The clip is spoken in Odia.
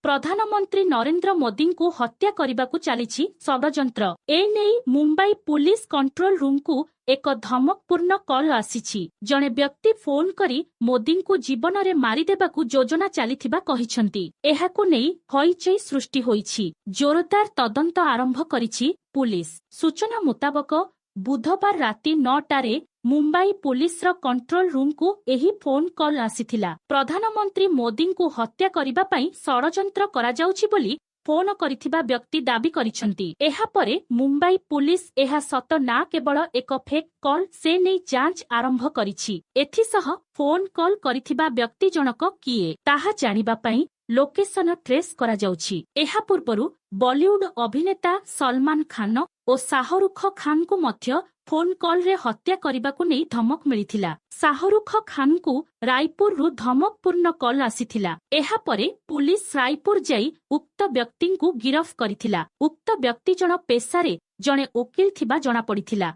ପ୍ରଧାନମନ୍ତ୍ରୀ ନରେନ୍ଦ୍ର ମୋଦିଙ୍କୁ ହତ୍ୟା କରିବାକୁ ଚାଲିଛି ଷଡ଼ଯନ୍ତ୍ର। ଏନେଇ ମୁମ୍ବାଇ ପୁଲିସ କଣ୍ଟ୍ରୋଲ ରୁମ୍କୁ ଏକ ଧମକପୂର୍ଣ୍ଣ କଲ୍ ଆସିଛି। ଜଣେ ବ୍ୟକ୍ତି ଫୋନ୍ କରି ମୋଦିଙ୍କୁ ଜୀବନରେ ମାରିଦେବାକୁ ଯୋଜନା ଚାଲିଥିବା କହିଛନ୍ତି। ଏହାକୁ ନେଇ ହଇଚଇ ସୃଷ୍ଟି ହୋଇଛି। ଜୋରଦାର ତଦନ୍ତ ଆରମ୍ଭ କରିଛି ପୁଲିସ। ସୂଚନା ମୁତାବକ, ବୁଧବାର ରାତି 9ଟାରେ ମୁମ୍ବାଇ ପୁଲିସର କଣ୍ଟ୍ରୋଲ ରୁମ୍କୁ ଏହି ଫୋନ୍ କଲ୍ ଆସିଥିଲା। ପ୍ରଧାନମନ୍ତ୍ରୀ ମୋଦିଙ୍କୁ ହତ୍ୟା କରିବା ପାଇଁ ଷଡ଼ଯନ୍ତ୍ର କରାଯାଉଛି ବୋଲି ଫୋନ କରିଥିବା ବ୍ୟକ୍ତି ଦାବି କରିଛନ୍ତି। ଏହାପରେ ମୁମ୍ବାଇ ପୁଲିସ ଏହା ସତ ନା କେବଳ ଏକ ଫେକ୍ କଲ୍, ସେ ନେଇ ଯାଞ୍ଚ ଆରମ୍ଭ କରିଛି। ଏଥିସହ ଫୋନ୍ କଲ୍ କରିଥିବା ବ୍ୟକ୍ତି ଜଣକ କିଏ, ତାହା ଜାଣିବା ପାଇଁ ଲୋକେସନ ଟ୍ରେସ୍ କରାଯାଉଛି। ଏହା ପୂର୍ବରୁ ବଲିଉଡ ଅଭିନେତା ସଲମାନ ଖାନ ଓ ଶାହରୁଖ ଖାନଙ୍କୁ ମଧ୍ୟ ଫୋନ୍ କଲ୍ରେ ହତ୍ୟା କରିବାକୁ ନେଇ ଧମକ ମିଳିଥିଲା। ଶାହରୁଖ ଖାନଙ୍କୁ ରାୟପୁରରୁ ଧମକପୂର୍ଣ୍ଣ କଲ୍ ଆସିଥିଲା। ଏହାପରେ ପୁଲିସ ରାୟପୁର ଯାଇ ଉକ୍ତ ବ୍ୟକ୍ତିଙ୍କୁ ଗିରଫ କରିଥିଲା। ଉକ୍ତ ବ୍ୟକ୍ତି ଜଣ ପେଶାରେ ଜଣେ ଓକିଲ ଥିବା ଜଣାପଡ଼ିଥିଲା।